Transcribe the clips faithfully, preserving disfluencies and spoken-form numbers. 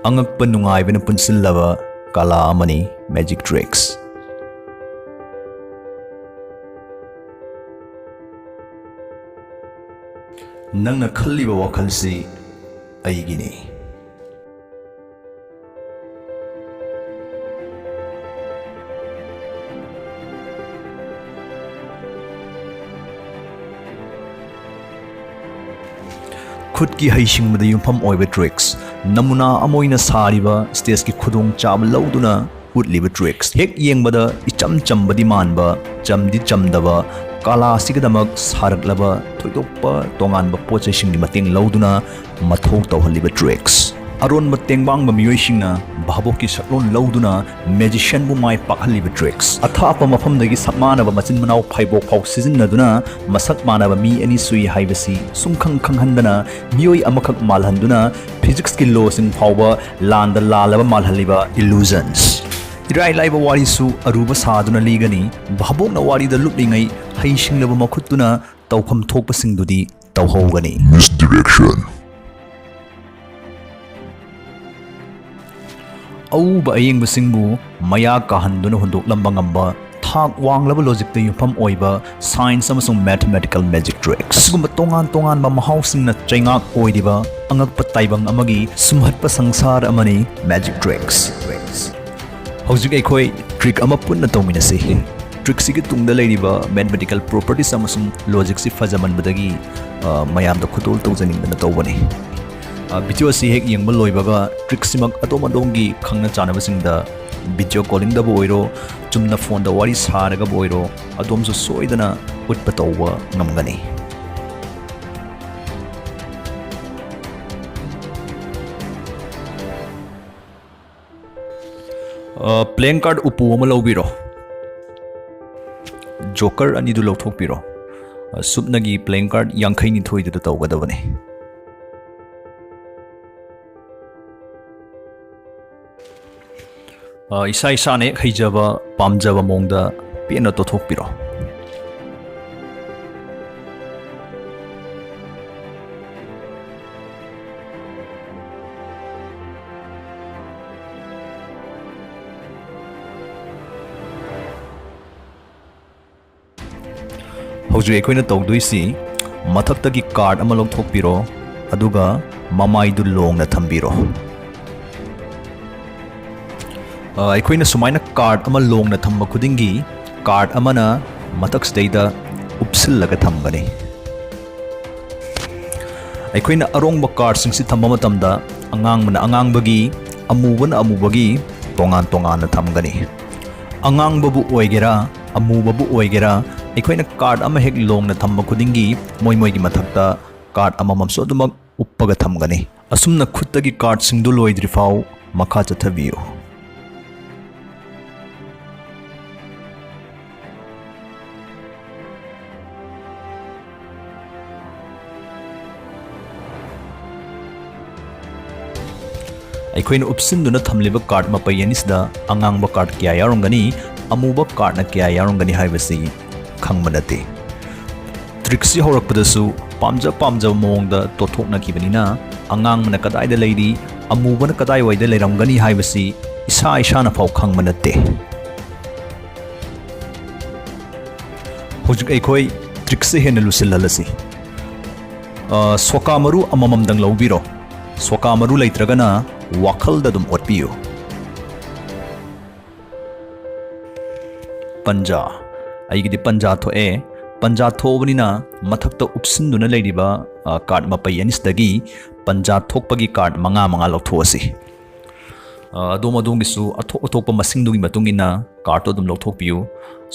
ꯑꯉꯛꯄ ꯅꯨꯡꯉꯥꯏꯕꯅ ꯄꯨꯟꯁꯤꯜꯂꯕ ꯀꯂꯥ ꯑꯃꯅꯤ Magic Tricks꯫ ꯅꯪꯅ ꯈꯜꯂꯤꯕ ꯋꯥꯈꯜꯁꯤ ꯑꯩꯒꯤꯅꯤ꯫ ꯈꯨꯠꯀꯤ ꯍꯩꯁꯤꯡꯕꯗ ꯌꯨꯝꯐꯝ ꯑꯣꯏꯕ tricks꯫ ꯅꯃꯨꯅꯥ ꯑꯃ ꯑꯣꯏꯅ ꯁꯥꯔꯤꯕ stageꯀꯤ ꯈꯨꯗꯣꯡꯆꯥꯕ ꯂꯧꯗꯨꯅ ꯎꯠꯂꯤꯕ tricks꯫ ꯍꯦꯛ ꯌꯦꯡꯕꯗ ꯏꯆꯝ ꯆꯝꯕꯗꯤ ꯃꯥꯟꯕ, ꯆꯝꯗꯤ ꯆꯝꯗꯕ, ꯀꯂꯥꯁꯤꯒꯤꯗꯃꯛ ꯁꯥꯔꯛꯂꯕ ꯊꯣꯏꯗꯣꯛꯄ ꯇꯣꯉꯥꯟꯕ ꯄꯣꯠ ꯆꯩꯁꯤꯡꯒꯤ ꯃꯇꯦꯡ ꯂꯧꯗꯨꯅ ꯃꯊꯧ ꯇꯧꯍꯜꯂꯤꯕ tricks꯫ ꯑꯔꯣꯟꯕ ꯇꯦꯡꯕꯥꯡꯕ ꯃꯤꯑꯣꯏꯁꯤꯡꯅ ꯚꯥꯕꯣꯛꯀꯤ ꯁꯛꯂꯣꯟ ꯂꯧꯗꯨꯅ magicianꯕꯨ ꯃꯥꯏ ꯄꯥꯛꯍꯜꯂꯤꯕ tricks꯫ ꯑꯊꯥꯞꯄ ꯃꯐꯝꯗꯒꯤ ꯁꯛ ꯃꯥꯟꯅꯕ ꯃꯆꯤꯟ ꯃꯅꯥꯎ ꯐꯩꯕꯣꯛ ꯐꯥꯎ ꯁꯤꯖꯤꯟꯅꯗꯨꯅ ꯃꯁꯛ ꯃꯥꯟꯅꯕ ꯃꯤ ꯑꯅꯤ ꯁꯨꯏ ꯍꯥꯏꯕꯁꯤ ꯁꯨꯡꯈꯪ ꯈꯪꯍꯟꯗꯅ ꯃꯤꯑꯣꯏ ꯑꯃꯈꯛ ꯃꯥꯜꯍꯟꯗꯨꯅ physicsꯀꯤ lawꯁꯤꯡ ꯐꯥꯎꯕ ꯂꯥꯟꯗ ꯂꯥꯜꯂꯕ ꯃꯥꯜꯍꯜꯂꯤꯕ illusions꯫ ꯏꯔꯥꯏ ꯂꯥꯏꯕ ꯋꯥꯔꯤꯁꯨ ꯑꯔꯨꯕ ꯁꯥꯗꯨꯅ ꯂꯤꯒꯅꯤ꯫ ꯚꯥꯕꯣꯛꯅ ꯋꯥꯔꯤꯗ ꯂꯨꯞꯂꯤꯉꯩ ꯍꯩꯁꯤꯡꯂꯕ ꯃꯈꯨꯠꯇꯨꯅ ꯇꯧꯐꯝ ꯊꯣꯛꯄꯁꯤꯡꯗꯨꯗꯤ ꯇꯧꯍꯧꯒꯅꯤ꯫ Misdirection꯫ ꯑꯎꯕ ꯑꯌꯦꯡꯕꯁꯤꯡꯕꯨ ꯃꯌꯥ ꯀꯥꯍꯟꯗꯨꯅ ꯍꯨꯟꯗꯣꯛꯂꯝꯕ ꯉꯝꯕ ꯊꯥꯛ ꯋꯥꯡꯂꯕ logicꯇ ꯌꯨꯝꯐꯝ ꯑꯣꯏꯕ science ꯑꯃꯁꯨꯡ mathematical magic tricks꯫ ꯑꯁꯤꯒꯨꯝꯕ ꯇꯣꯉꯥꯟ ꯇꯣꯉꯥꯟꯕ ꯃꯍꯥꯎꯁꯤꯡꯅ ꯆꯩꯉꯥꯛ ꯑꯣꯏꯔꯤꯕ ꯑꯉꯛꯄ ꯇꯥꯏꯕꯪ ꯑꯃꯒꯤ ꯁꯨꯝꯍꯠꯄ ꯁꯪꯁꯥꯔ ꯑꯃꯅꯤ Magic Tricks꯫ ꯍꯧꯖꯤꯛ ꯑꯩꯈꯣꯏ trick ꯑꯃ ꯄꯨꯟꯅ ꯇꯧꯃꯤꯟꯅꯁꯤ꯫ Trickꯁꯤꯒꯤ ꯇꯨꯡꯗ ꯂꯩꯔꯤꯕ mathematical properties ꯑꯃꯁꯨꯡ logicꯁꯤ ꯐꯖꯃꯟꯕꯗꯒꯤ, ꯑ, ꯃꯌꯥꯝꯗ ꯈꯨꯗꯣꯜ ꯇꯧꯖꯅꯤꯡꯗꯅ ꯇꯧꯕꯅꯤ꯫ ꯑ, video ꯑꯁꯤ ꯍꯦꯛ ꯌꯦꯡꯕ ꯂꯣꯏꯕꯒ trickꯁꯤꯃꯛ ꯑꯗꯣꯝ ꯑꯗꯣꯝꯒꯤ ꯈꯪꯅ ꯆꯥꯟꯅꯕꯁꯤꯡꯗ video callingꯗꯕꯨ ꯑꯣꯏꯔꯣ, ꯆꯨꯝꯅ phoneꯗ ꯋꯥꯔꯤ ꯁꯥꯔꯒꯕꯨ ꯑꯣꯏꯔꯣ, ꯑꯗꯣꯝꯁꯨ ꯁꯣꯏꯗꯅ ꯎꯠꯄ ꯇꯧꯕ ꯉꯝꯒꯅꯤ꯫ ꯑ, playing card ꯎꯄꯨ ꯑꯃ ꯂꯧꯕꯤꯔꯣ꯫ Joker ꯑꯅꯤꯗꯨ ꯂꯧꯊꯣꯛꯄꯤꯔꯣ꯫ ꯑ, ꯁꯨꯞꯅꯒꯤ playing card ꯌꯥꯡꯈꯩ ꯅꯤꯊꯣꯏꯗꯨꯗ ꯇꯧꯒꯗꯕꯅꯤ꯫ ꯑ, ꯏꯁꯥ ꯏꯁꯥꯅ ꯍꯦꯛ ꯍꯩꯖꯕ, ꯄꯥꯝꯖꯕ ꯃꯑꯣꯡꯗ ꯄꯦꯟꯅ ꯇꯣꯊꯣꯛꯄꯤꯔꯣ꯫ ꯍꯧꯖꯤꯛ ꯑꯩꯈꯣꯏꯅ ꯇꯧꯗꯣꯏꯁꯤ, ꯃꯊꯛꯇꯒꯤ ꯀꯥꯔꯗ ꯑꯃ ꯂꯧꯊꯣꯛꯄꯤꯔꯣ, ꯑꯗꯨꯒ ꯃꯃꯥꯏꯗꯨ ꯂꯣꯡꯅ ꯊꯝꯕꯤꯔꯣ꯫ ꯑ, ꯑꯩꯈꯣꯏꯅ ꯁꯨꯃꯥꯏꯅ ꯀꯥꯔꯗ ꯑꯃ ꯂꯣꯡꯅ ꯊꯝꯕ ꯈꯨꯗꯤꯡꯒꯤ, ꯀꯥꯔꯗ ꯑꯃꯅ ꯃꯊꯛꯁꯤꯗꯩꯗ ꯎꯞꯁꯤꯜꯂꯒ ꯊꯝꯒꯅꯤ꯫ ꯑꯩꯈꯣꯏꯅ ꯑꯔꯣꯡꯕ ꯀꯥꯔꯗꯁꯤꯡꯁꯤ ꯊꯝꯕ ꯃꯇꯝꯗ, ꯑꯉꯥꯡꯕꯅ ꯑꯉꯥꯡꯕꯒꯤ, ꯑꯃꯨꯕꯅ ꯑꯃꯨꯕꯒꯤ ꯇꯣꯉꯥꯟ ꯇꯣꯉꯥꯟꯅ ꯊꯝꯒꯅꯤ꯫ ꯑꯉꯥꯡꯕꯕꯨ ꯑꯣꯏꯒꯦꯔꯥ, ꯑꯃꯨꯕꯕꯨ ꯑꯣꯏꯒꯦꯔꯥ, ꯑꯩꯈꯣꯏꯅ ꯀꯥꯔꯗ ꯑꯃ ꯍꯦꯛ ꯂꯣꯡꯅ ꯊꯝꯕ ꯈꯨꯗꯤꯡꯒꯤ, ꯃꯣꯏ ꯃꯣꯏꯒꯤ ꯃꯊꯛꯇ ꯀꯥꯔꯗ ꯑꯃꯃꯝꯁꯨ ꯑꯗꯨꯃꯛ ꯎꯞꯄꯒ ꯊꯝꯒꯅꯤ꯫ ꯑꯁꯨꯝꯅ ꯈꯨꯠꯇꯒꯤ ꯀꯥꯔꯗꯁꯤꯡꯗꯨ ꯂꯣꯏꯗ꯭ꯔꯤꯐꯥꯎ ꯃꯈꯥ ꯆꯠꯊꯕꯤꯌꯨ꯫ ꯑꯩꯈꯣꯏꯅ ꯎꯞꯁꯤꯟꯗꯨꯅ ꯊꯝꯂꯤꯕ ꯀꯥꯔꯗ ꯃꯄꯩ ꯑꯅꯤꯁꯤꯗ ꯑꯉꯥꯡꯕ ꯀꯥꯔꯗ ꯀꯌꯥ ꯌꯥꯎꯔꯝꯒꯅꯤ, ꯑꯃꯨꯕ ꯀꯥꯔꯗꯅ ꯀꯌꯥ ꯌꯥꯎꯔꯝꯒꯅꯤ ꯍꯥꯏꯕꯁꯤ ꯈꯪꯕ ꯅꯠꯇꯦ꯫ ꯇ꯭ꯔꯤꯛꯁꯤ ꯍꯧꯔꯛꯄꯗꯁꯨ ꯄꯥꯝꯖ ꯄꯥꯝꯖꯕ ꯃꯑꯣꯡꯗ ꯇꯣꯠꯊꯣꯛꯅꯈꯤꯕꯅꯤꯅ, ꯑꯉꯥꯡꯕꯅ ꯀꯗꯥꯏꯗ ꯂꯩꯔꯤ, ꯑꯃꯨꯕꯅ ꯀꯗꯥꯏꯋꯥꯏꯗ ꯂꯩꯔꯝꯒꯅꯤ ꯍꯥꯏꯕꯁꯤ ꯏꯁꯥ ꯏꯁꯥꯅ ꯐꯥꯎ ꯈꯪꯕ ꯅꯠꯇꯦ꯫ ꯍꯧꯖꯤꯛ ꯑꯩꯈꯣꯏ ꯇ꯭ꯔꯤꯛꯁꯦ ꯍꯦꯟꯅ ꯂꯨꯁꯤꯜꯍꯜꯂꯁꯤ꯫ ꯑ, ꯁꯣꯀꯥ ꯃꯔꯨ ꯑꯃꯃꯝꯗꯪ ꯂꯧꯕꯤꯔꯣ꯫ ꯁꯣꯀꯥ ꯃꯔꯨ ꯂꯩꯇ꯭ꯔꯒꯅ ꯋꯥꯈꯜꯗ ꯑꯗꯨꯝ ꯑꯣꯠꯄꯤꯌꯨ꯫ ꯄꯟꯖꯥ꯫ ꯑꯩꯒꯤꯗꯤ ꯄꯟꯖꯥ ꯊꯣꯛꯑꯦ꯫ ꯄꯟꯖꯥ ꯊꯣꯛꯑꯕꯅꯤꯅ ꯃꯊꯛꯇ ꯎꯞꯁꯤꯟꯗꯨꯅ ꯂꯩꯔꯤꯕ, ꯑ, ꯀꯥꯔꯗ ꯃꯄꯩ ꯑꯅꯤꯁꯤꯗꯒꯤ ꯄꯟꯖꯥ ꯊꯣꯛꯄꯒꯤ ꯀꯥꯔꯗ ꯃꯉꯥ ꯃꯉꯥ ꯂꯧꯊꯣꯛꯑꯁꯤ꯫ ꯑ, ꯑꯗꯣꯝ ꯑꯗꯣꯝꯒꯤꯁꯨ ꯑꯊꯣꯛ ꯑꯊꯣꯛꯄ ꯃꯁꯤꯡꯗꯨꯒꯤ ꯃꯇꯨꯡ ꯏꯟꯅ ꯀꯥꯔꯗꯇꯣ ꯑꯗꯨꯝ ꯂꯧꯊꯣꯛꯄꯤꯌꯨ꯫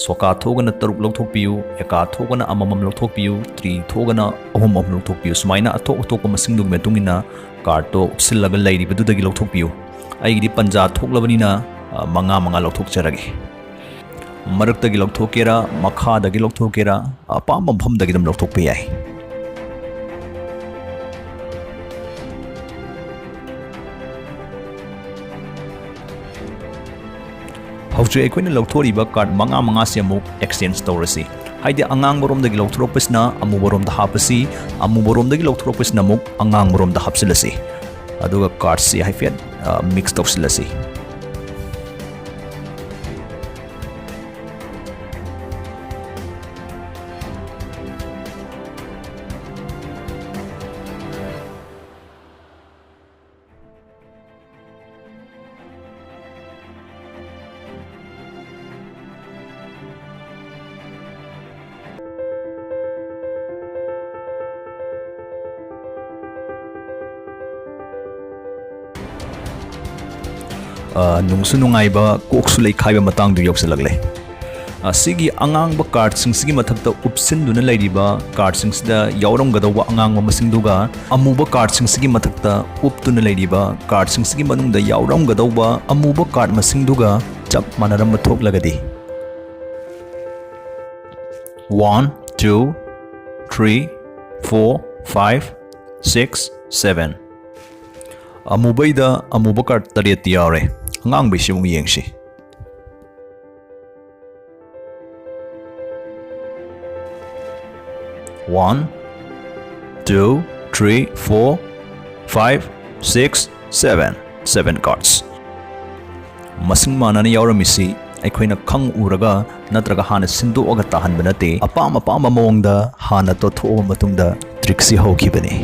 ꯁꯣꯀꯥ ꯊꯣꯛꯑꯒꯅ ꯇꯔꯨꯛ ꯂꯧꯊꯣꯛꯄꯤꯌꯨ, ꯑꯦꯀꯥ ꯊꯣꯛꯑꯒꯅ ꯑꯃꯃꯝ ꯂꯧꯊꯣꯛꯄꯤꯌꯨ, ꯇ꯭ꯔꯤ ꯊꯣꯛꯑꯒꯅ ꯑꯍꯨꯝ ꯑꯍꯨꯝ ꯂꯧꯊꯣꯛꯄꯤꯌꯨ꯫ ꯁꯨꯃꯥꯏꯅ ꯑꯊꯣꯛ ꯑꯊꯣꯛꯄ ꯃꯁꯤꯡꯗꯨꯒꯤ ꯃꯇꯨꯡ ꯏꯟꯅ ꯀꯥꯔꯗꯇꯣ ꯎꯞꯁꯤꯜꯂꯒ ꯂꯩꯔꯤꯕꯗꯨꯗꯒꯤ ꯂꯧꯊꯣꯛꯄꯤꯌꯨ꯫ ꯑꯩꯒꯤꯗꯤ ꯄꯟꯖꯥ ꯊꯣꯛꯂꯕꯅꯤꯅ, ꯑ, ꯃꯉꯥ ꯃꯉꯥ ꯂꯧꯊꯣꯛꯆꯔꯒꯦ꯫ ꯃꯔꯛꯇꯒꯤ ꯂꯧꯊꯣꯛꯀꯦꯔꯥ, ꯃꯈꯥꯗꯒꯤ ꯂꯧꯊꯣꯛꯀꯦꯔꯥ, ꯑꯄꯥꯝꯕ ꯃꯐꯝꯗꯒꯤ ꯑꯗꯨꯝ ꯂꯧꯊꯣꯛꯄ ꯌꯥꯏ꯫ ꯍꯧꯖꯤꯛ ꯑꯩꯈꯣꯏꯅ ꯂꯧꯊꯣꯛꯏꯕ ꯀꯥꯔꯗ ꯃꯉꯥ ꯃꯉꯥꯁꯤ ꯑꯃꯨꯛ ꯑꯦꯛꯁꯆꯦꯟꯖ ꯇꯧꯔꯁꯤ꯫ ꯍꯥꯏꯗꯤ, ꯑꯉꯥꯡꯕꯔꯣꯝꯗꯒꯤ ꯂꯧꯊꯣꯔꯛꯄꯁꯤꯅ ꯑꯃꯨꯕꯔꯣꯝꯗ ꯍꯥꯞꯄꯁꯤ, ꯑꯃꯨꯕꯔꯣꯝꯗꯒꯤ ꯂꯧꯊꯣꯔꯛꯄꯁꯤꯅ ꯑꯃꯨꯛ ꯑꯉꯥꯡꯕꯔꯣꯝꯗ ꯍꯥꯞꯆꯤꯜꯂꯁꯤ꯫ ꯑꯗꯨꯒ ꯀꯥꯔꯗꯁꯤ ꯍꯥꯏꯐꯦꯠ, ꯑ, ꯃꯤꯛꯁ ꯇꯧꯁꯤꯜꯂꯁꯤ꯫ ꯑ, ꯅꯨꯡꯁꯨ ꯅꯨꯡꯉꯥꯏꯕ, ꯀꯣꯛꯁꯨ ꯂꯩꯈꯥꯏꯕ ꯃꯇꯥꯡꯗꯨ ꯌꯧꯁꯤꯜꯂꯛꯂꯦ꯫ ꯑꯁꯤꯒꯤ ꯑꯉꯥꯡꯕ cardꯁꯤꯡꯁꯤꯒꯤ ꯃꯊꯛꯇ ꯎꯞꯁꯤꯟꯗꯨꯅ ꯂꯩꯔꯤꯕ cardꯁꯤꯡꯁꯤꯗ ꯌꯥꯎꯔꯝꯒꯗꯧꯕ ꯑꯉꯥꯡꯕ ꯃꯁꯤꯡꯗꯨꯒ ꯑꯃꯨꯕ cardꯁꯤꯡꯁꯤꯒꯤ ꯃꯊꯛꯇ ꯎꯞꯇꯨꯅ ꯂꯩꯔꯤꯕ cardꯁꯤꯡꯁꯤꯒꯤ ꯃꯅꯨꯡꯗ ꯌꯥꯎꯔꯝꯒꯗꯧꯕ ꯑꯃꯨꯕ card ꯃꯁꯤꯡꯗꯨꯒ ꯆꯞ ꯃꯥꯟꯅꯔꯝꯕ ꯊꯣꯛꯂꯒꯗꯤ, one, two, three, four, five, six, seven. ꯑꯃꯨꯕꯩꯗ ꯑꯃꯨꯕ card ꯇꯔꯦꯠꯇꯤ ꯌꯥꯎꯔꯦ꯫ ꯑꯉꯥꯡꯕꯩꯁꯤ ꯑꯃꯨꯛ ꯌꯦꯡꯁꯤ꯫ One, two, three, four, five, six, seven. Seven cards. ꯃꯁꯤꯡ ꯃꯥꯟꯅꯅ ꯌꯥꯎꯔꯝꯃꯤꯁꯤ ꯑꯩꯈꯣꯏꯅ ꯈꯪ ꯎꯔꯒ ꯅꯠꯇ꯭ꯔꯒ ꯍꯥꯟꯅ ꯁꯤꯟꯗꯣꯛꯑꯒ ꯇꯥꯍꯟꯕ ꯅꯠꯇꯦ꯫ ꯑꯄꯥꯝ ꯑꯄꯥꯝꯕ ꯃꯑꯣꯡꯗ ꯍꯥꯟꯅ ꯇꯣꯠꯊꯣꯛꯑꯕ ꯃꯇꯨꯡꯗ trickꯁꯤ ꯍꯧꯈꯤꯕꯅꯤ꯫